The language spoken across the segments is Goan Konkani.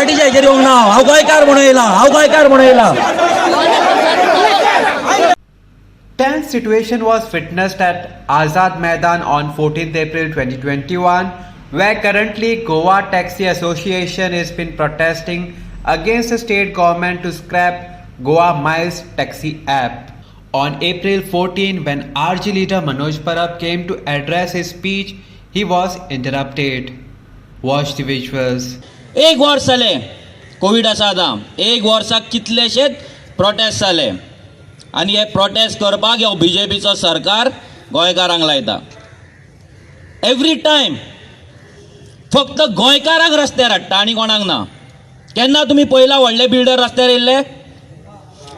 पार्टीच्या हेजेर येवंक ना, हांव गोंयकार म्हणून येयला, हांव गोंयकार म्हणून येयला. Tense situation was witnessed at Azad Maidan on 14th April 2021, where currently Goa Taxi Association has been protesting against the state government to scrap Goa Miles taxi app. On April 14, when RG leader Manoj Parab came to address his speech, he was interrupted. Watch the visuals. एक वर्स जालें कोवीड आसा आतां, एक वर्साक कितलेशेच प्रोटेस्ट जाले आनी हे प्रोटेस्ट करपाक ह्यो बीजेपीचो सरकार गोंयकारांक लायता. एवरी टायम फक्त गोंयकारांक रस्त्यार हाडटा आनी कोणाक ना. केन्ना तुमी पळयला व्हडले बिल्डर रस्त्यार येयल्ले?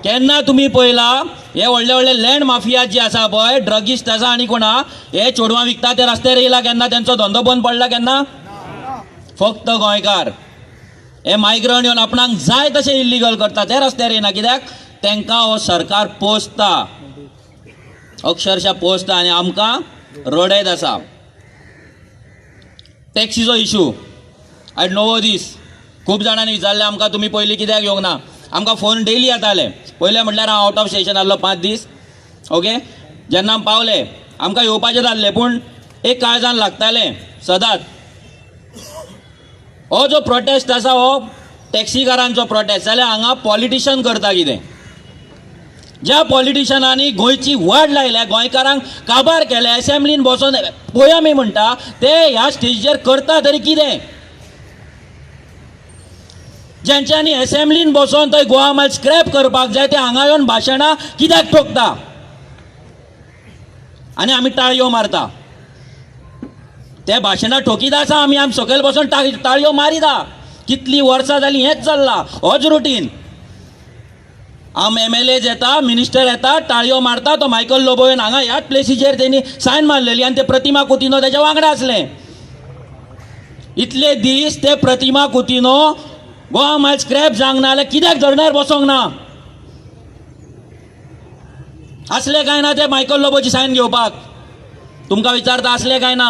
केन्ना तुमी पळयला हे व्हडले व्हडले लँड माफिया जी आसा पळय, ड्रगिस्ट आसा आनी कोणा हे चेडवां विकता ते रस्त्यार येयला केन्ना? तेंचो धंदो बंद पडला केन्ना? फक्त गोंयकार हे मायग्रंट येवन आपणाक जाय तशें इल्लिगल करता, ते रस्त्यार येना. कित्याक? तांकां हो सरकार पोसता, अक्षरशा पोसता आनी आमकां रडयत आसा. टॅक्सीचो इशू I know दीस खूब जाणांनी विचारलें आमकां, तुमी पयलीं कित्याक येवंक ना? आमकां फोन डेली येताले. पयलें म्हटल्यार हांव आवट ऑफ स्टेशन आहलो 5 दीस, ओके. जेन्ना आमी पावले आमकां येवपाचें जाल्लें, पूण एक काळजान लागतालें सदांच. हो जो प्रोटेस्ट आसा हो टॅक्सीकारांचो प्रोटेस्ट जाल्यार हांगा पॉलिटिशन करता कितें? ज्या पॉलिटिशनांनी गोंयची वाड लायल्या, गोंयकारांक काबार केल्या, एसेंब्लीन बसोन पोयमी म्हणटा, ते ह्या स्टेजीचेर करता तरी कितें? ज्यांच्यांनी एसेंब्लीन बसोन थंय गोवा मायल स्क्रॅप करपाक जाय, ते हांगा येवन भाशणां कित्याक ठोकता आनी आमी टाळयो मारता? ते भाशणां ठोकीत आसा, आमी आमी सकयल बसोन टाळयो मारिता. कितलीं वर्सां जालीं हेंच चल्लां, होच रुटीन. आम एम एल एज येता, मिनिस्टर येता, टाळयो मारता. तो मायकल लोबो येवन हांगा ह्याच प्लेसीचेर तेणी सायन मारलेली आनी ते प्रतिमा कुतिनो तेच्या वांगडा आसलें. इतले दीस ते प्रतिमा कुतिनो गोवा मायल स्क्रॅप जावंक ना जाल्यार कित्याक धरण्यार बसोंक ना? आसले काय ना ते मायकल लोबोची सायन घेवपाक? तुमकां विचारता, आसले काय ना?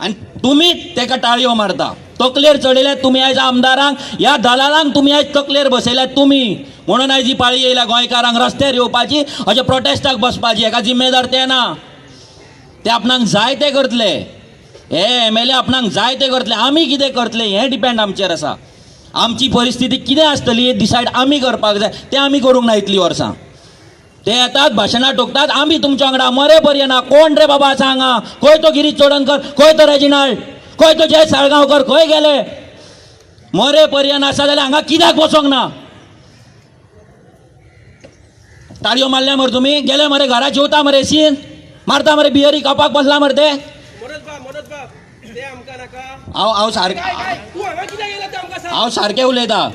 आनी तुमी तेका टाळयो मारता, तकलेर चडयल्यात तुमी आयज आमदारांक, ह्या दलालांक तुमी आयज तकलेर बसयल्यात तुमी. म्हणून आयज ही पाळी येयल्या गोंयकारांक रस्त्यार येवपाची, अशें प्रोटेस्टाक बसपाची. हेका जिम्मेदार ते ना, ते आपणाक जाय ते करतले. हे एम एल ए आपणाक जाय ते करतले, आमी कितें करतले हें डिपेंड आमचेर आसा. आमची परिस्थिती कितें आसतली डिसायड आमी करपाक जाय, तें आमी करूंक ना इतलीं वर्सां. ते येतात भाशणां ठोकतात, आमी तुमच्या वांगडा मरे पर्यंत. कोण रे बाबा आसा हांगा? खंय तो गिरीश चोडणकर, खंय तो रेजिनाल्ड, खंय तो जय साळगांवकर, खंय गेले? मरे पर्यंत आसा जाल्यार हांगा कित्याक बसोंक ना? टाळयो मारल्या मरे तुमी, गेले मरे घरा, जेवता मरे, एसीन मारता मरे, बियरी खावपाक बसला मरे ते. हांव हांव सारकें, हांव सारकें उलयता.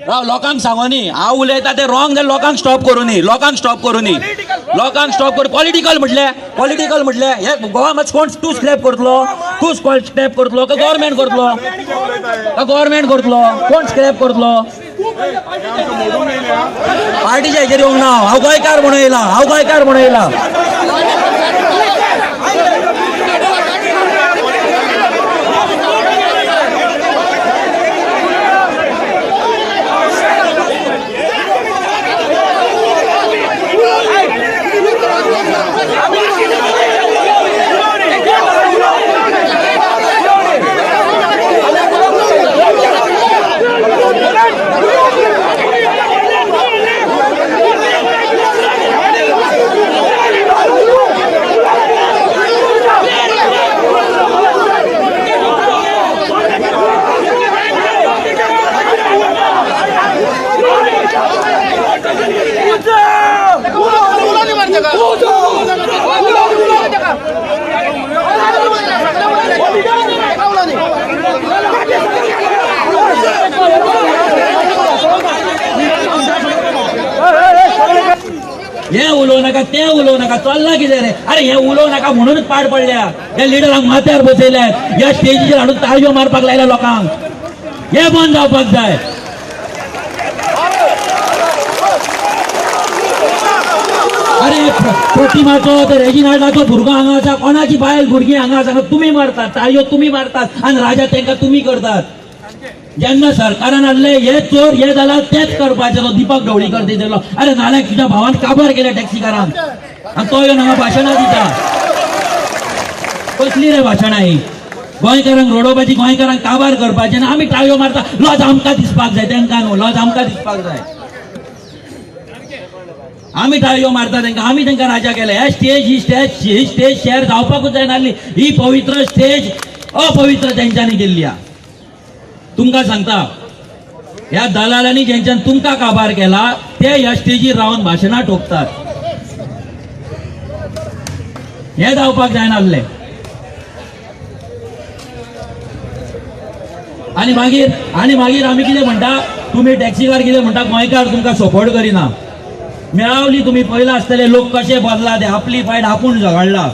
राव, लोकांक सांगोनी हांव उलयता ते रॉंग जाल्यार लोकांक स्टॉप करूनी, लोकांक स्टॉप करूनी, लोकांक स्टॉप करू. पॉलिटिकल म्हटलें, पॉलिटिकल म्हटलें हे गोवा मात कोण तूं स्क्रॅप करतलो? तूं स्क्रॅप करतलो काय गव्हर्मेंट करतलो? गव्हर्मेंट करतलो? कोण स्क्रॅप करतलो? पार्टीच्या हेजेर येवंक ना, हांव गोंयकार म्हणून येयला, हांव गोंयकार म्हणून येयला. हे उलोवं नाका, ते उलोवं नाका, चल्लां कितें रे? अरे हे उलोवं नाका म्हणूनच पाड पडल्या. ह्या लिडरांक माथ्यार बसयल्यात, ह्या स्टेजीचेर हाडून ताळयो मारपाक लायल्या लोकांक. हे बंद जावपाक जाय. अरे प्रतिमाचो ते रेजिनाल्डाचो भुरगो हांगा आसा, कोणाची बायल भुरगीं हांगा आसा, तुमी मारतात ताळयो, तुमी मारतात आनी राजा तांकां तुमी करतात. जेन्ना सरकारान हाडले हे चोर हे जाला तेच करपाचे. तो दीपक ढवळीकर दिलो, अरे नाल्यार तुज्या भावान काबार केल्या टॅक्सीकारान आनी तो येवन हांगा भाशणां दिता. कसली रे भाशणां ही? गोंयकारांक रडोवपाची, गोंयकारांक काबार करपाचे आनी आमी टाळयो मारता. लज आमकां दिसपाक जाय, तांकां न्हू, लज आमकां दिसपाक जाय. आमी टाळयो मारता तांकां, आमी तांकां राजा केले. हे स्टेज, ही स्टेज, ही स्टेज शेअर जावपाकूच जायना. ही पवित्र स्टेज अपवित्र तेंच्यांनी केल्ली आहा. तुमकां सांगता, ह्या दलालांनी जेंच्यान तुमकां काबार केला ते ह्या स्टेजीर रावन भाशणां ठोकतात. हे जावपाक जायनासलें. आनी मागीर, आनी मागीर आमी कितें म्हणटा, तुमी टॅक्सीकार कितें म्हणटा, गोंयकार तुमकां सपोर्ट करिना. मेळावली तुमी पळयला आसतले लोक कशे बदला ते, आपली फायट आपूण झगडला,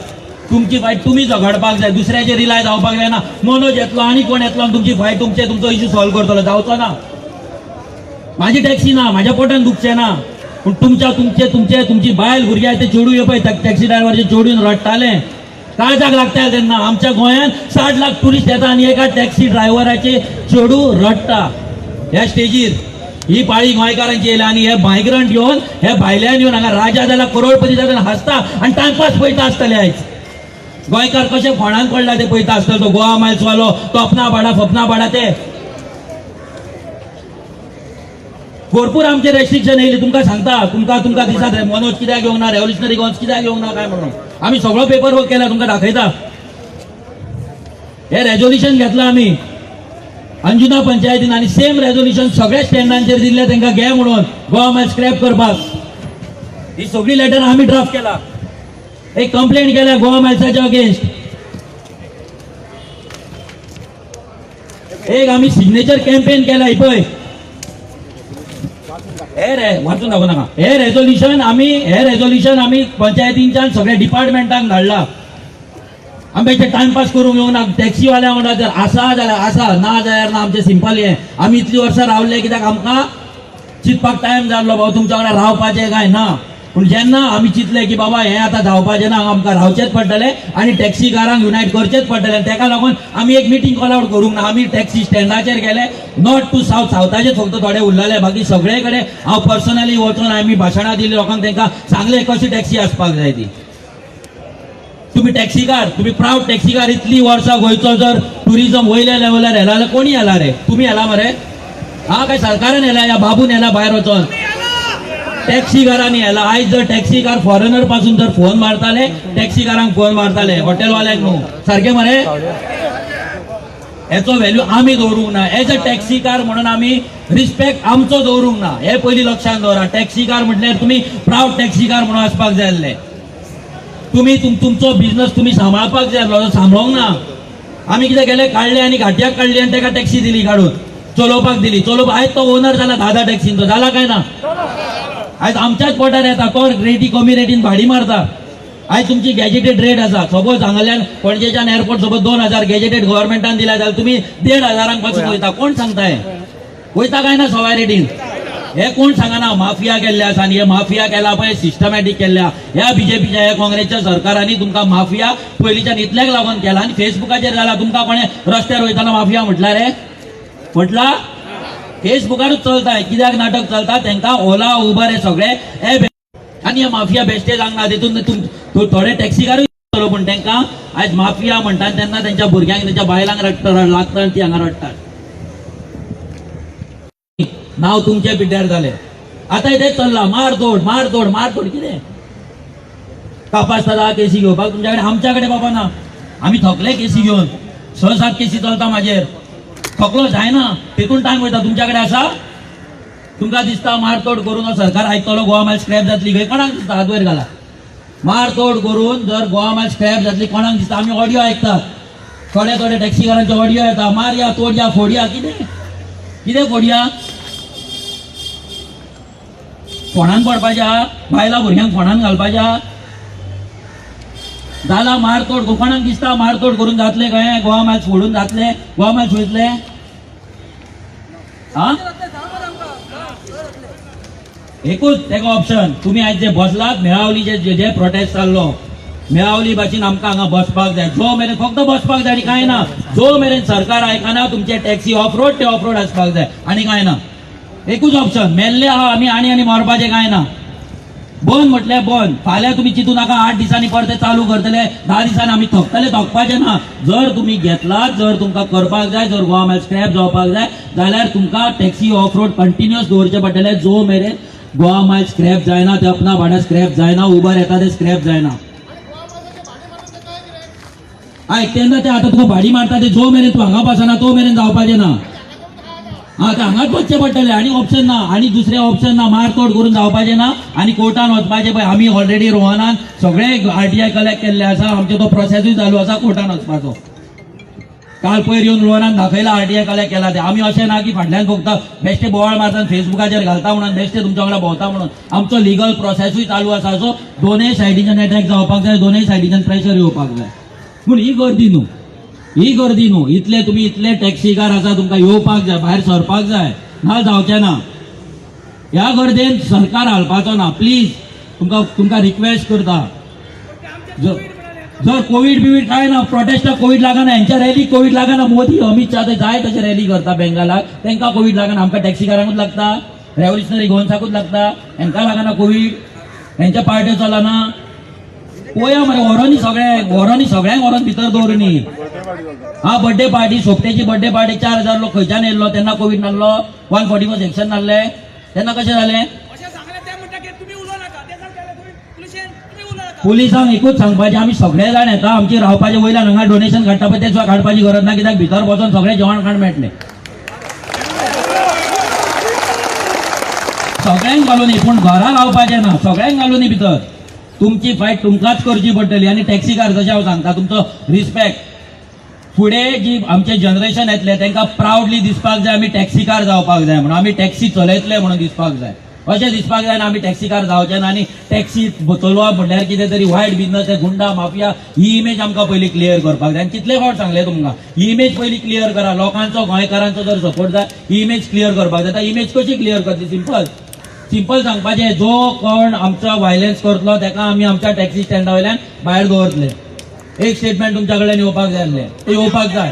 तुमची फायट तुमी झगडपाक जाय, दुसऱ्याचेर रिलाय जावपाक जायना. मनोज येतलो आनी कोण येतलो आनी तुमची फायट तुमचे तुमचो इश्यू सॉल्व करतलो, जावचो ना. म्हाजी टॅक्सी ना, म्हाज्या पोटान दुखचें ना, पूण तुमच्या तुमचे तुमचे तुमची बायल भुरगीं आसा ते चेडूं पळय टॅक्सी ड्रायव्हरचे चेडून रडटाले, काळजाक लागता तेन्ना. आमच्या गोंयांत 60 लाख टुरिस्ट येता आनी एका टॅक्सी ड्रायव्हराचे चेडूं रडटा ह्या स्टेजीर. ही पाळी गोंयकारांची येयल्या आनी हे मायग्रंट येवन, हे भायल्यान येवन हांगा राजा जाला, करोडपती जाला हांसता आनी टायमपास पळयता आसतले. आयज गोंयकार कशे फोंडान पडला ते पळयता आसतले. तो गोवा मायल्स वालो, तो अपना भाडा फपना भाडा, ते भरपूर आमचे रेस्ट्रिक्शन येयले. तुमकां सांगता, तुमकां तुमकां दिसात रे मनोज कित्याक येवंक ना, रेव्होल्युशनरी गोवन्स कित्याक येवंक ना काय म्हणून. आमी सगळो पेपर वर्क केला, तुमकां दाखयता. हे रेजोल्युशन घेतला आमी अंजुना पंचायतीन आनी सेम रेजोल्युशन सगळ्या स्टँडांचेर दिल्लें तांकां घे म्हणून गोवा मायल्स स्क्रॅप करपाक. ही सगळी लेटर आमी ड्राफ्ट केला. एक कंप्लेंट केल्या गोवा मायल्साच्या अगेन्स्ट. एक आमी सिग्नेचर कॅम्पेन केला. ही पळय, हे रे वाचून दाखोवं नाका. हे रेजोल्युशन आमी, हे रेजोल्युशन आमी पंचायतींच्यान सगळ्या डिपार्टमेंटांक धाडला. आमी टायमपास करूंक येवंक ना. टॅक्सीवाल्या वांगडा जर आसा जाल्यार आसा, ना जाल्यार ना. आमचें सिंपल हें, आमी इतलीं वर्सां रावले कित्याक आमकां चिंतपाक टायम जाल्लो बाबा तुमच्या वांगडा रावपाचें काय ना. पूण जेन्ना आमी चिंतलें की बाबा हें आतां जावपाचें ना, आमकां रावचेंच पडटलें आनी टॅक्सीकारांक युनायट करचेंच पडटलें, तेका लागून आमी एक मिटींग कॉल आवट करूंक ना. आमी टॅक्सी स्टँडाचेर गेले, नॉर्थ टू सावथ, सावथाचेर फक्त थोडे उरलेले, बाकी सगळे कडेन हांव पर्सनली वचून आमी भाशणां दिली लोकांक, तांकां सांगलें कशी टॅक्सी आसपाक जाय ती. तुमी टॅक्सीकार, तुमी प्रावड टॅक्सीकार, इतली वर्सां गोंयचो जर टुरिजम वयल्या लेवलार येला जाल्यार कोणी येला रे? तुमी येला मरे? हा काय सरकारान येला या बाबून येला भायर वचोन? टॅक्सीकारांनी येला. आयज जर टॅक्सीकार फॉरेनर पासून जर फोन मारताले, टॅक्सीकारांक फोन मारताले, हॉटेलवाल्यांक न्हू, सारकें मरे? हेचो व्हॅल्यू आमी दवरूंक ना. एज अ टॅक्सीकार म्हणून आमी रिस्पेक्ट आमचो दवरूंक ना, हे पयलीं लक्षांत दवरा. टॅक्सीकार म्हटल्यार तुमी प्रावड टॅक्सीकार म्हणून आसपाक जाय आसले. तुमी तुमचो बिजनस तुमी सांबाळपाक जाय आसलो, सांबाळूंक ना. आमी कितें केलें, काडले आनी घाटयाक काडली आनी ताका टॅक्सी दिली काडून चलोवपाक दिली. चलोवपाक आयज तो ओनर जाला 10 टॅक्सींचो, जाला काय ना? आयज आमच्याच पोटार येता तो, रेटी कमी रेटीन भाडी मारता. आयज तुमची गॅजेटेड रेट आसा, सपोज हांगाल्यान पणजेच्यान एअरपोर्ट सपोज 2000 गॅजेटेड गव्हर्मेंटान दिल्या जाल्यार तुमी 1500 पासून वयता. कोण सांगता हें? वयता काय ना सवाय रेटीन? हे कोण सांगना? माफिया केल्ले आसा आनी हे माफिया केला पळय, सिस्टमॅटीक केल्ल्या ह्या बीजेपीच्या ह्या काँग्रेसच्या सरकारांनी तुमकां माफिया पयलींच्यान इतल्याक लागून केला. आनी फेसबुकाचेर जाला, तुमकां कोणें रस्त्यार वयतना माफिया म्हटला रे? म्हटला? फेसबुकारूच चलता. कित्याक नाटक चलता तांकां? ओला उबर हे सगळे हे आनी हे माफिया बेश्टे सांगना. तितून थोडे टॅक्सीकारूय चलो, पूण तांकां आयज माफिया म्हणटा तेन्ना तेंच्या भुरग्यांक तेंच्या बायलांक लागता आनी ती हांगा रडटात. नांव तुमच्या पिड्ड्यार जालें. आतां तें चल्लां मारतोड मारतोड मारतोड. कितें कापास जाता केसी घेवपाक तुमच्या कडेन? आमच्या कडेन बाबा ना. आमी थकले केसी घेवन, 6-7 केसी चलता म्हाजेर, थकलो जायना, तितून टायम वयता. तुमच्या कडेन आसा? तुमकां दिसता मारतोड करून सरकार आयकतलो, गोवा मायल स्क्रॅप जातली खंय? कोणाक दिसता? हात वयर घाला. मारतोड करून जर गोवा मायल स्क्रॅप जातली कोणाक दिसता? आमी ऑडियो आयकतात, थोडे थोडे टॅक्सीकारांचे ऑडियो येता, मारया तोडया फोडया. कितें कितें फोडया? फोंडान पडपाच्या, बायलां भुरग्यांक फोंडान घालपाच्या जाला मारतोड. कोणाक दिसता मारतोड करून जातले काय गोवा मायल्स फोडून जातले? गोवा मायल्स वयतले? हा एकूच तेका ऑप्शन, तुमी आयज जे बसलात मेळावलीचे जे प्रोटेस्ट चाललो मेळावली भाशेन आमकां हांगा बसपाक जाय. जो मेरेन फक्त बसपाक जाय आनी कांय ना, जो मेरेन सरकार आयकना तुमचे टॅक्सी ऑफ रोड ते ऑफ रोड आसपाक जाय आनी कांय ना. एकूच ऑप्शन, मेल्ले आहा आमी आनी आनी मरपाचें कांय ना. बंद म्हटल्यार बंद. फाल्यां तुमी चिंतू नाका 8 दिसांनी परते चालू करतले, 10 दिसांनी आमी थकतले, थकपाचें ना. जर तुमी घेतलात, जर तुमकां करपाक जाय, जर गोवा मायल्स स्क्रॅप जावपाक जाय जाल्यार तुमकां टॅक्सी ऑफ रोड कंटिन्युअस दवरचें पडटलें. जो मेरेन गोवा मायल्स स्क्रॅप जायना, ते अपना भाडा स्क्रॅप जायना, उबर येता ते स्क्रॅप जायना. आयक तेन्ना ते आतां तुका भाडी मारता ते जो मेरेन तूं हांगा बसना तो मेरेन जावपाचें ना. आं, ते हांगाच बसचें पडटलें आनी ऑप्शन ना, आनी दुसरें ऑप्शन ना. मारतोड करून जावपाचें ना आनी कोर्टान वचपाचें. पळय आमी ऑलरेडी रोहनान सगळे RTI collect केल्ले आसा, आमचो तो प्रोसेसूय चालू आसा कोर्टान वचपाचो. काल पयर येवन रोहनान दाखयला RTI collect केला ते. आमी अशें ना की फाटल्यान फक्त बेश्टे बोवाळ मारता फेसबुकाचेर घालता म्हणून बेश्टे तुमच्या वांगडा भोंवता म्हणून. आमचो लिगल प्रोसेसूय चालू आसा. सो दोनय सायडीच्यान एटॅक जावपाक जाय, दोनय सायडीच्यान प्रेशर येवपाक जाय. पूण ही गर्दी न्हू, ही गर्दी न्हू. इतले तुमी इतले टॅक्सीकार आसा, तुमकां येवपाक जाय, भायर सरपाक जाय, ना जावचें ना. ह्या गर्देन सरकार हालपाचो ना. प्लीज तुमकां तुमकां रिक्वेस्ट करता. जर कोवीड बिवीड काय ना, प्रोटेस्टाक कोवीड लागना, हेंच्या रॅलीक कोवीड लागना. मोदी अमित शाह ते जाय तशें रॅली करता बेंगालाक, तांकां कोवीड लागना. आमकां टॅक्सीकारांकूच लागता, रेव्होल्युशनरी गोवन्साकूच लागता, हेंकां लागना कोवीड, हेंच्या पार्ट्यो चलना. पळया मरे, व्हरोनी सगळ्यांक, व्हरोनी सगळ्यांक व्हरोन भितर दवरुनी. हा, बर्थडे पार्टी, सोपटेची बर्थडे पार्टी 4000 लोक खंयच्यान येयल्लो तेन्ना कोवीड नासलो, 144 सेक्शन नासले तेन्ना कशें जालें? पुलिसांक एकूच सांगपाचें, आमी सगळे जाण येता, आमची रावपाचे वयल्यान हांगा डोनेशन काडटा पळय तें सुद्दां काडपाची गरज ना, कित्याक भितर बसून सगळें जेवण खाण मेळटलें सगळ्यांक घालूनी. पूण घरा रावपाचें ना, सगळ्यांक घालूनी भितर. तुमची फायट तुमकांच करची पडटली. आनी टॅक्सीकार जशें हांव सांगता, तुमचो रिस्पेक्ट, फुडें जी आमचें जनरेशन येतलें तांकां प्रावडली दिसपाक जाय आमी टॅक्सीकार जावपाक जाय म्हणून, आमी टॅक्सी चलयतले म्हणून दिसपाक जाय. अशें दिसपाक जायना आमी टॅक्सीकार जावचे ना आनी टॅक्सी चलोवप म्हणल्यार कितें तरी वायट बिजनस, गुंडा माफिया, ही इमेज आमकां पयलीं क्लियर करपाक जाय. आनी कितले फावट सांगलें तुमकां, ही इमेज पयलीं क्लियर करा. लोकांचो, गोंयकारांचो जर सपोर्ट जाय, ही इमेज क्लियर करपाक जाय. इमेज कशी क्लियर करतली? सिंपल सिंपल सांगपाचें, जो कोण आमचो वायलन्स करतलो ताका आमी आमच्या टॅक्सी स्टँडा वयल्यान भायर दवरतले. एक स्टेटमेंट तुमच्या कडल्यान येवपाक जाय आसलें, तें येवपाक जाय.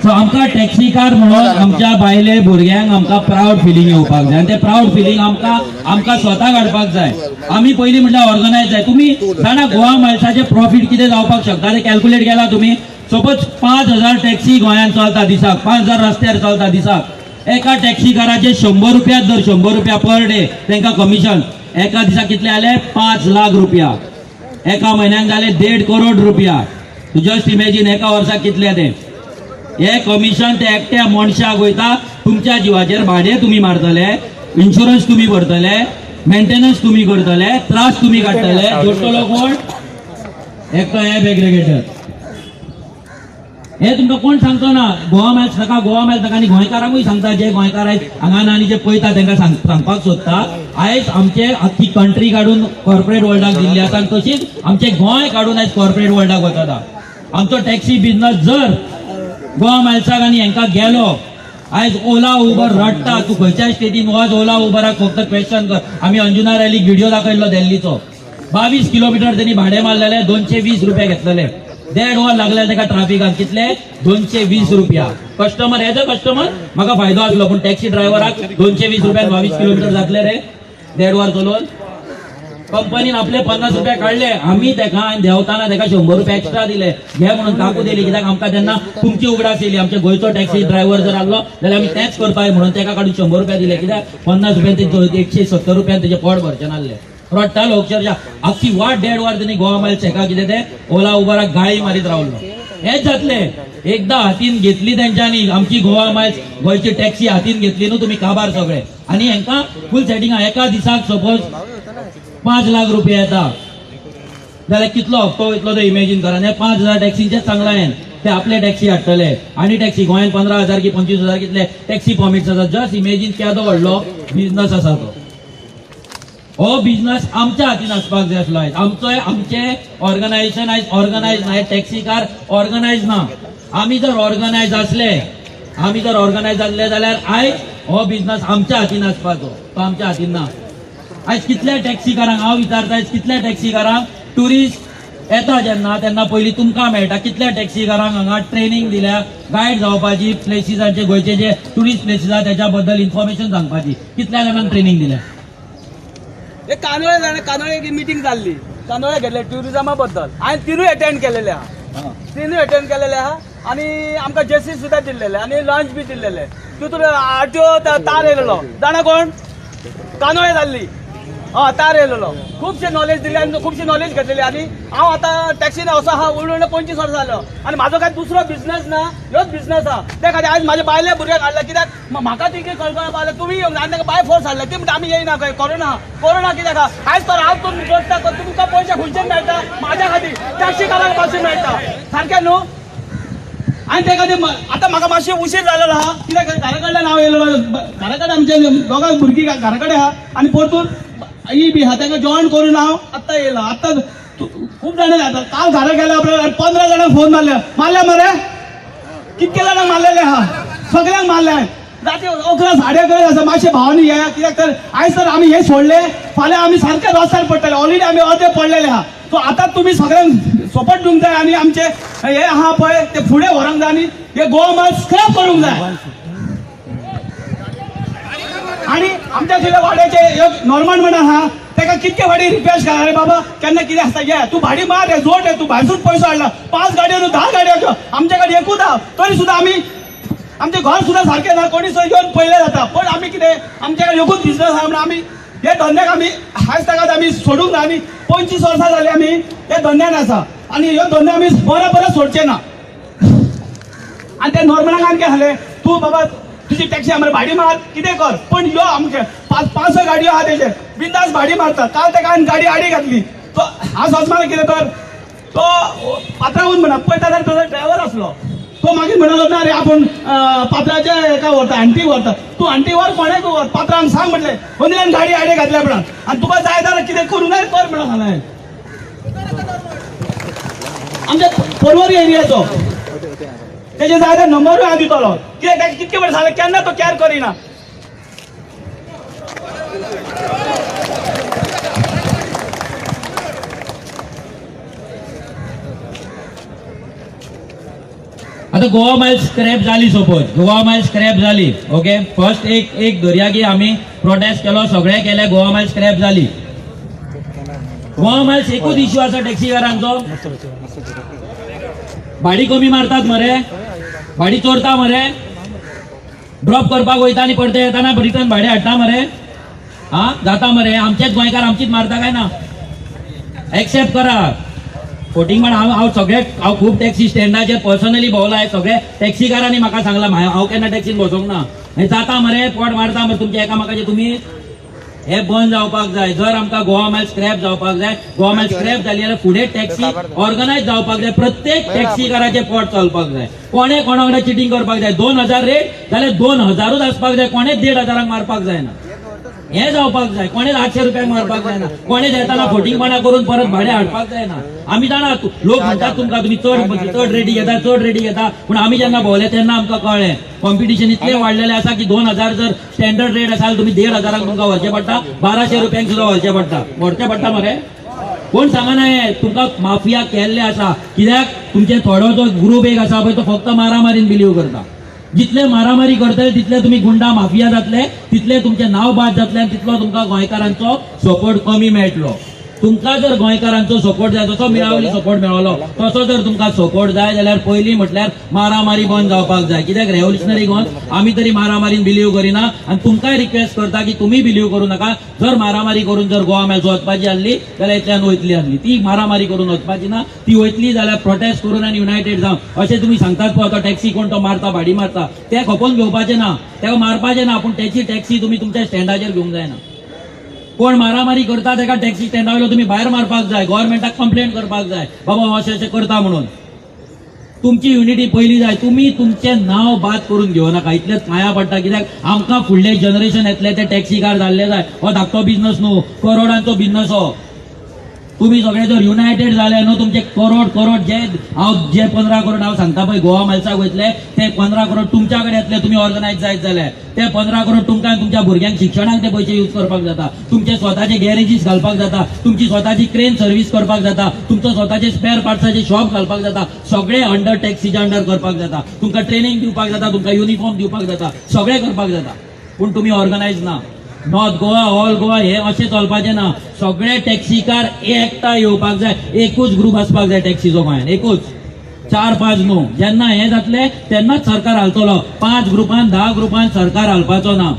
सो आमकां टॅक्सीकार म्हणून आमच्या बायले भुरग्यांक आमकां प्रावड फिलींग येवपाक जाय, आनी तें प्रावड फिलींग आमकां आमकां स्वता काडपाक जाय. आमी पयलीं म्हटल्यार ऑर्गनायज जाय. तुमी जाणा गोवा मायल्साचें प्रॉफीट कितें जावपाक शकता तें कॅल्कुलेट केला तुमी? सपोज 5000 टॅक्सी गोंयांत चलता दिसाक, 5000 रस्त्यार चलता दिसाक, एका टॅक्सीकाराचे 100 रुपया दर, 100 रुपया पर डे तांकां कमिशन, एका दिसाक कितले आले? 5 लाख रुपया. एका म्हयन्याक जाले 1.5 करोड रुपया. जस्ट इमेजीन एका वर्साक कितले ते. हे कमिशन ते एकट्या मनशाक वयता. तुमच्या जिवाचेर भाडें तुमी मारतले, इन्शुरन्स तुमी भरतले, मेंटेनन्स तुमी करतले, त्रास तुमी काडटले. जोडटलो कोण? एकटो एप एग्रेगेटर. हे तुमकां कोण सांगचो ना. गोवा मायल्स नाका, गोवा मायल्स नाका. आनी गोंयकारांकूय सांगता, जे गोंयकार आयज हांगा ना आनी जे पळयता तांकां सांगपाक सोदता, आयज आमचे आख्खी कंट्री काडून कॉर्पोरेट वर्ल्डाक दिल्ली आसा, आनी तशीच आमचे गोंय काडून आयज कॉर्पोरेट वर्ल्डाक वचता. आमचो टॅक्सी बिजनस जर गोवा मायल्साक आनी हेंकां गेलो, आयज ओला उबर रडटा. तूं खंयच्याय स्टेटीन वच, ओला उबराक फक्त क्वेश्चन कर. आमी अंजुना रॅलीक व्हिडिओ दाखयल्लो दिल्लीचो, 22 किलोमिटर त्यांनी भाडें मारलेले, 220 रुपया घेतलेले. 1.5 वर लागले ताका ट्राफिकान, कितले? 220 रुपया. कस्टमर एज अ कस्टमर म्हाका फायदो आसलो, पूण टॅक्सी ड्रायव्हराक 220 रुपयान 22 किलोमिटर जातले रे 1.5 वर चलोवन? कंपनीन आपले 50 रुपया काडले, आमी तेका आनी देंवताना तेका 100 रुपया एक्स्ट्रा दिले, घे म्हणून काकू दिली. कित्याक आमकां तेन्ना तुमची उगडास येयली, आमच्या गोंयचो टॅक्सी ड्रायव्हर जर आसलो जाल्यार आमी तेंच करपाक म्हणून तेका काडून 100 रुपया दिले. कित्याक 50 रुपयान ते 170 रुपयान तेजें पोट भरचें नासलें. रडटालो अक्षरशः आख्खी वाट 1.5 वर तेणी गोवा मायल्स हेका कितें ते ओला उबराक गाळी मारीत रावलो. हेंच जातलें. एकदा हातीन घेतली तेंच्यांनी आमची गोवा मायल्स गोंयची टॅक्सी हातीन घेतली न्हू तुमी काबार सगळे. आनी हेंकां फूल सेटिंग. एका दिसाक सपोज 5 लाख रुपया येता जाल्यार कितलो हप्तो वयतलो तो इमेजीन करा. आनी 5,000 टॅक्सींचेच सांगला हांवें, ते आपले टॅक्सी हाडटले. आनी टॅक्सी गोंयांत 15,000 की 25,000 कितले टॅक्सी परमिट्स आसा. जस्ट इमेजीन केदो व्हडलो बिजनस आसा तो. हो बिजनस आमच्या हातीन आसपाक जाय आसलो आयज. आमचोय आमचे ऑर्गनायझेशन आयज ऑर्गनायज ना, टॅक्सीकार ऑर्गनायज ना. आमी जर ऑर्गनायज आसले, आमी जर ऑर्गनायज आसले जाल्यार आयज हो बिजनस आमच्या हातीन आसपाचो, तो आमच्या हातीन ना. आयज कितल्या टॅक्सीकारांक हांव विचारता, आयज कितल्या टॅक्सीकारांक ट्युरिस्ट येता जेन्ना तेन्ना पयलीं तुमकां मेळटा. कितल्या टॅक्सीकारांक हांगा ट्रेनिंग दिल्या गायड जावपाची, प्लेसीसांचे गोंयचे जे ट्युरिस्ट प्लेसीस आसा त्याच्या बद्दल इन्फॉर्मेशन सांगपाची, कितल्या जाणांक ट्रेनिंग दिल्या? एक कानोळे जाणा, कानोळे एक मिटींग जाल्ली, कानोळे घेतले ट्युरिजमा बद्दल, हांवें तिनूय अटेंड केलेले आहा, तिनूय अटेंड केलेले आहा. आनी आमकां जेसी सुद्दां दिल्लेले आनी लंच बी दिल्लेले. तितून आरटीओ तार येयलेलो जाणा कोण, कानोळे जाल्ली, हय तार येयलेलो. खुबशे नॉलेज दिली आनी खुबशी नॉलेज घेतलेली. आनी हांव आतां टॅक्सीन वचो आहा, उलून 25 वर्सां जालो आनी म्हाजो कांय दुसरो बिजनस ना, ह्योच बिजनस आहा. त्या खातीर आयज म्हाज्या बायले भुरग्याक हाडला, कित्याक म्हाका ती कळकळ पावल्या तुमी येवंक आनी तांकां बाय फोर्स हाडला. ती म्हणटा आमी येयना खंय, कोरोना कोरोना कित्याक आहा. आयज तर हांव तुमी करता, तुमकां पयशे खंयच्यान मेळटा? म्हाज्या खातीर टॅक्सीकारांक पासून मेळटा सारकें न्हू. आनी ते खातीर आतां म्हाका मातशें उशीर जालेलो आहा, कित्याक घरा कडल्यान हांव येयलेलो, घरा कडेन आमचे दोगां भुरगीं घरा कडेन आहा आनी परतून ही बी आहा, तांकां जॉयन करून हांव आत्तां येयला. आत्तां खूब जाणां जाता काल घरा गेल्या उपरांत 15 जाणांक फोन मारले, मारले मरे कितके जाणांक मारलेले आहा, सगळ्यांक मारले. राती 11 11:30 आसा, मातशें भावांनी येया, कित्याक तर आयज तर आमी हे सोडले फाल्यां आमी सारके रस्त्यार पडटले, ऑलरेडी आमी अर्दे पडलेले आहा. सो आतां तुमी सगळ्यांक सपोर्ट दिवंक जाय आनी आमचे हे आहा पळय ते फुडें व्हरोंक जाय आनी हे गोवा मायल्स स्क्रॅप करूंक जाय. आनी आमच्या थंय वाड्याचे एक नॉर्मल म्हणून आहा, ताका कितके फाटी रिक्वेस्ट करा, अरे बाबा केन्ना कितें आसता ये तूं भाडी मार, हे जोड, तूं भायरसून पयसो हाडला, 5 गाडयो न्हू 10 गाडयो, आमच्या गाडी एकूच आहा, तरी सुद्दां आमी आमचें घर सुद्दां सारकें ना, कोणी सुद्दां येवन पळयलें जाता. पण आमी कितें आमच्या कडेन एकूच बिजनस आहा म्हणून आमी हे धंद्याक आमी आयज ताका आमी सोडूंक ना. आनी 25 वर्सां जालीं आमी हे धंद्यान आसा आनी ह्यो धंदे आमी बरें बरें सोडचे ना. आनी ते नॉर्मलाक आनी कितें जालें, तूं बाबा तुजी टॅक्सी आमकां भाडी मार कितें कर, पण यो आमचे 5 6 गाडयो आहा तेजे बिंदास भाडी मारता. काल ताका हांवें गाडी आडी घातली, तो हांव सोजमार कितें तर तो पात्रावून म्हणा पळयता जाल्यार ताजो ड्रायव्हर आसलो, तो मागीर म्हणलो ना रे आपूण पात्राच्या हेका व्हरता, आंटी व्हरता, तूं आंटी व्हर कोणाक व्हर, पात्रांक सांग म्हटलें, वंदल्यान गाडी आडी घातल्या म्हणून, आनी तुका जाय जाल्यार कितें करूं जाय कर म्हणून सांगलें. आमच्या पर्वरी एरियाचो तेजे जाय जाल्यार नंबरूय हांव दितलो, कित्याक ताका कितके वेळ सांगलें केन्ना तो कॅर करिना. आता गोवा मायल्स स्क्रॅप जाली, सपोज गोवा मायल्स स्क्रॅप जाली, ओके फर्स्ट एक एक धरया की आमी प्रोटेस्ट केलो, सगळें केलें, गोवा मायल्स स्क्रॅप जाली. गोवा मायल्स एकूच इश्यू आसा टॅक्सीकारांचो, भाडी कमी मारतात मरे, भाडी चोरता मरे, ड्रॉप करपाक वयता आनी परते येताना रिटर्न भाडें हाडटा मरे, हा जाता मरे. आमचेच गोंयकार आमचीच मारता काय ना, एक्सेप्ट करा फोटिंग. पण हांव हांव सगळे हांव खूब टॅक्सी स्टँडाचेर पर्सनली भोंवला, सगळे टॅक्सीकारांनी म्हाका सांगलां, हांव केन्ना टॅक्सीन बसोंक ना. हें जाता मरे, पोट मारता मरे तुमच्या एकामेकाचें तुमी. हे बंद जावपाक जाय. जर आमकां गोवा मायल्स स्क्रॅप जावपाक जाय, गोवा मायल्स स्क्रॅप जाली जाल्यार फुडें टॅक्सी ऑर्गनायज जावपाक जाय, प्रत्येक टॅक्सीकाराचें पोट चलपाक जाय. कोणे कोणा वांगडा चिटींग करपाक जाय, 2000 रेट जाल्यार 2000ूच आसपाक जाय, कोणेच 1500 मारपाक जायना, हें जावपाक जाय. कोणेच 800 रुपयांक मारपाक जायना, कोणेच येताना फोटिंगपणा करून परत भाडें हाडपाक जायना. आमी जाणा लोक म्हणटात तुमकां तुमी चड चड रेटी घेता, चड रेटी घेता, पूण आमी जेन्ना भोंवले तेन्ना आमकां कळ्ळें कॉम्पिटिशन इतलें वाडलेलें आसा की 2000 जर स्टँडर्ड रेट आसा तुमी 1500 तुमकां व्हरचें पडटा, 1200 रुपयांक सुद्दां व्हरचें पडटा, व्हरचें पडटा मरे. कोण सांगना हें, तुमकां माफिया केल्ले आसा. कित्याक तुमचे थोडो जो ग्रूप एक आसा पळय तो फक्त मारामारीन बिलीव करता. जितले मारामारी करतले तितले तुमी गुंडा माफिया जातले, तितले तुमचें नांव बाद जातलें आनी तितलो तुमकां गोंयकारांचो सपोर्ट कमी मेळटलो. तुमकां जर गोंयकारांचो सपोर्ट जाय, जसो मिळावली सपोर्ट मेळलो तसो जर तुमकां सपोर्ट जाय जाल्यार पयलीं म्हटल्यार मारामारी बंद जावपाक जाय. कित्याक रेव्होल्युशनरी गोवन आमी तरी मारामारीन बिलीव करिना आनी तुमकांय रिक्वेस्ट करता की तुमी बिलीव करूं नाका. जर मारामारी करून जर गोवा मायल्स वचपाची आसली जाल्यार इतल्यान वयतली आसली. ती मारामारी करून वचपाची ना, ती वयतली जाल्यार प्रोटेस्ट करून आनी युनायटेड जावन. अशें तुमी सांगतात पळय, तो टॅक्सी कोण तो मारता, भाडी मारता, ते खपोवन घेवपाचें ना, तेका मारपाचें ना, पूण तेची टॅक्सी तुमी तुमच्या स्टँडाचेर घेवंक जायना. कोण मारामारी करता तेका टॅक्सी स्टँडा वयलो तुमी भायर मारपाक जाय, गव्हर्मेंटाक कंप्लेन करपाक जाय, बाबा हो अशें अशें करता म्हणून. तुमची युनिटी पयली जाय. तुमी तुमचें नांव बाद करून घेवं नाका, इतलेंच पांयां पडटा. कित्याक आमकां फुडलें जनरेशन येतलें ते टॅक्सीकार जाल्ले जाय. हो धाकटो बिजनस न्हू, करोडांचो बिजनस हो. तुमी सगळे जर युनायटेड जाले न्हू, तुमचे करोड करोड जे हांव जे 15 करोड हांव सांगता पळय गोवा मायल्साक वयतले, ते 15 करोड तुमच्या कडेन येतले. तुमी ऑर्गनायज जायत जाल्यार ते 15 करोड तुमकां आनी तुमच्या भुरग्यांक शिक्षणाक ते पयशे यूज करपाक जाता. तुमचे स्वताचे गॅरेजीस घालपाक जाता, तुमची स्वताची क्रेन सर्वीस करपाक जाता, तुमचो स्वताचे स्पेअर पार्ट्साचे शॉप घालपाक जाता. सगळे अंडर टॅक्सीच्या अंडर करपाक जाता. तुमकां ट्रेनिंग दिवपाक जाता, तुमकां युनिफॉर्म दिवपाक जाता, सगळें करपाक जाता. पूण तुमी ऑर्गनायज ना. नॉर्थ गोवा, ऑल गोवा हे अशें चलपाचें ना. सगळे टॅक्सीकार एकठांय येवपाक जाय, एकूच ग्रूप आसपाक जाय टॅक्सीचो गोंयान, एकूच, चार पांच न्हू. जेन्ना हें जातलें तेन्नाच सरकार हालतलो. पांच ग्रुपान, 10 ग्रुपान सरकार हालपाचो ना.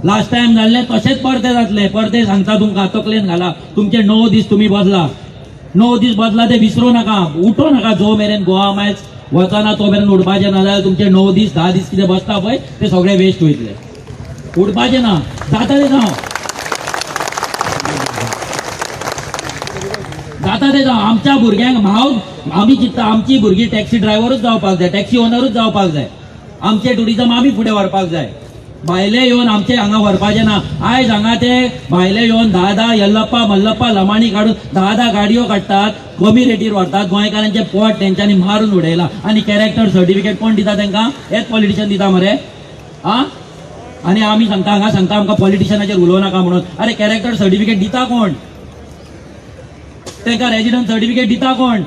लास्ट टायम जाल्लें तशेंच परतें जातलें. परतें सांगता तुमकां, तकलेन घाला. तुमचे 9 दीस तुमी बसला, 9 दीस बसला ते विसरूं नाका. उठो नाका, जो मेरेन गोवा मायल्स वचना तो मेरेन उडपाचें ना. जाल्यार तुमचे 9 दीस, 10 दीस कितें बसता पळय ते सगळे वेस्ट वयतले. उडपाचें ना, जाता तें जावं, जाता तें जावं. आमच्या भुरग्यांक हांव आमी चिंत्ता आमची भुरगीं टॅक्सी ड्रायव्हरूच जावपाक जाय, टॅक्सी ओनरूच जावपाक जाय. आमचें ट्युरिजम आमी फुडें व्हरपाक जाय. भायले येवन आमचे हांगा व्हरपाचें ना. आयज हांगा ते भायले येवन 10 10 यल्लप्पा मल्लप्पा लमाणी काडून 10 10 गाडयो काडटात, कमी रेटीर व्हरतात. गोंयकारांचें पोट तेंच्यांनी मारून उडयलां. आनी कॅरेक्टर सर्टिफिकेट कोण दिता तांकां? हेच पॉलिटिशियन दिता मरे. आं, आनी आमी सांगता, हांगा सांगता आमकां पॉलिटिशियनाचेर उलोवं नाका म्हणून. अरे, कॅरेक्टर सर्टिफिकेट दिता कोण? तांकां रेजिडंट सर्टिफिकेट दिता कोण?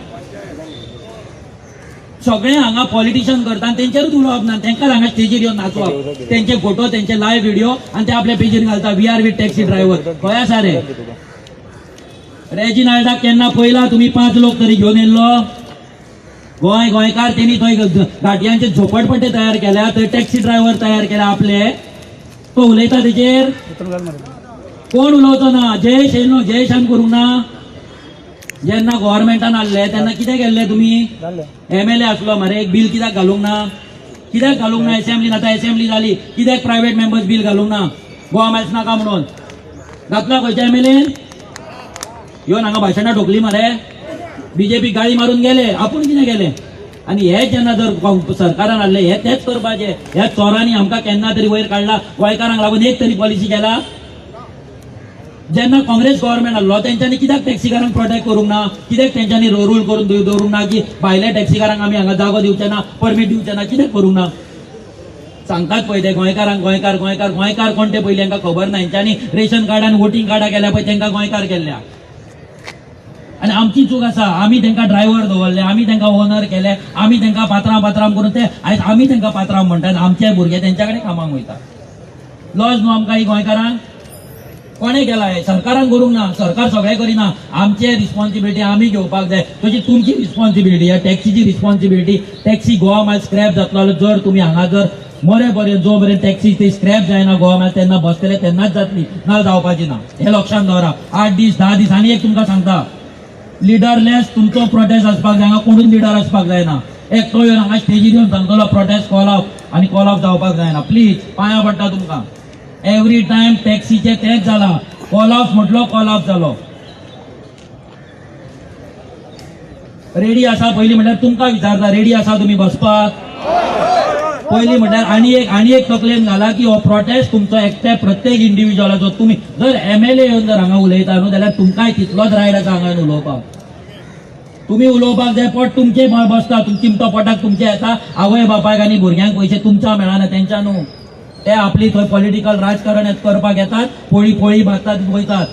सगळे हांगा पॉलिटिशियन करता आनी तेंचेरूच उलोवप ना. तांकां हांगा स्टेजीर येवन नाचोवप, तेंचे फोटो, तेंचे लायव्ह व्हिडिओ आनी ते आपल्या पेजीर घालता, "We are with taxi driver." खंय आसा रे रेजिनाल्डाक? केन्ना पयला तुमी पांच लोक तरी घेवन येयल्लो? गोंय गोंयकार तेणी थंय गाडयांचे झोपडपट्टे तयार केल्या, थंय टॅक्सी ड्रायव्हर तयार केल्या आपले. तो उलयता तेचेर कोण उलोवचो ना. जयेश येयलो न्हू, जयेशान करूंक ना. जेन्ना गव्हर्मेंटान आहले तेन्ना कितें केल्लें तुमी? एमएलए आसलो मरे, एक बील कित्याक घालूंक ना? कित्याक घालूंक ना एसेंब्लीन? आतां एसेंब्ली जाली, कित्याक प्रायवेट मेंबर्स बील घालूंक ना गोवा मायल्स नाका म्हणून? घातला खंयच्या एमएलएन? येवन हांगा भाशणां ठोकली मरे, बीजेपी गाळी मारून गेले. आपूण कितें केलें? आनी हे जेन्ना जर सरकारान हाडले, हे तेच करपाचे. ह्या चोरांनी आमकां केन्ना तरी वयर काडला? गोंयकारांक लागून एक तरी पॉलिसी केला? जेन्ना काँग्रेस गव्हर्मेंट आहलो तेंच्यांनी कित्याक टॅक्सीकारांक प्रोटेक्ट करूंक ना? कित्याक तेंच्यांनी रूल करून दवरूंक ना की भायल्या टॅक्सीकारांक आमी हांगा जागो दिवचे ना, परमीट दिवचे ना? कित्याक करूंक ना? सांगतात पळय ते गोंयकारांक गोंयकार गोंयकार गोंयकार. कोण ते पयलीं हांकां खबर ना. हेंच्यांनी रेशन कार्ड आनी वोटींग कार्डां केल्या पळय, तांकां गोंयकार केल्ल्या. आनी आमची चूक आसा. आमी तांकां ड्रायव्हर दवरले, आमी तांकां ओनर केले, आमी तांकां पात्रांव पात्रांव करून ते आयज आमी तांकां पात्रांव म्हणटात. आमचे भुरगे तेंच्या कडेन कामाक वयता. लॉज न्हू आमकां ही गोंयकारांक? कोणें केला हें? सरकारान करूंक ना. सरकार सगळें करिना. आमचे रिस्पॉन्सिबिलिटी आमी घेवपाक जाय. तशी तुमची रिस्पॉन्सिबिलिटी, ह्या टॅक्सीची रिस्पॉन्सिबिलिटी. टॅक्सी गोवा मायल स्क्रॅप जातलो जाल्यार जर तुमी हांगा जर मरे पर्यंत, जो मेरेन टॅक्सी ती स्क्रॅप जायना गोवा मायल, तेन्ना बसतले तेन्नाच जातली, ना जावपाची ना. हें लक्षांत दवरा. 8 दीस, 10 दीस. आनी एक तुमकां सांगता, लिडरलेस तुमचो प्रोटेस्ट आसपाक जाय. हांगा कोणूच लिडर आसपाक जायना. एकटो येवन हांगा स्टेजीर येवन सांगतलो प्रोटेस्ट कॉल ऑफ, आनी कॉल ऑफ जावपाक जायना. प्लीज, पांयां पडटा तुमकां. एवरी टायम टॅक्सीचे तेच जाला, कॉल ऑफ म्हटलो, कॉल ऑफ जालो. रेडी आसा? पयलीं म्हणल्यार तुमकां विचारता, रेडी आसा तुमी बसपाक? पयलीं म्हणल्यार आनी एक तकलेन घाला की हो प्रोटेस्ट तुमचो एकटे प्रत्येक इंडिव्हिज्युअलाचो. तुमी जर एमएलए येवन जर हांगा उलयता न्हू जाल्यार तुमकांय तितलोच रायट आसा हांगा येवन उलोवपाक. तुमी उलोवपाक जाय. पोट तुमचें बसता, चिमटो पोटाक तुमचें येता. आवय बापायक आनी भुरग्यांक पयशे तुमच्या मेळना, तेंच्या न्हू. ते आपली थंय पॉलिटिकल राजकारण करपाक येतात, पोळी पोळी बांदतात, वयतात.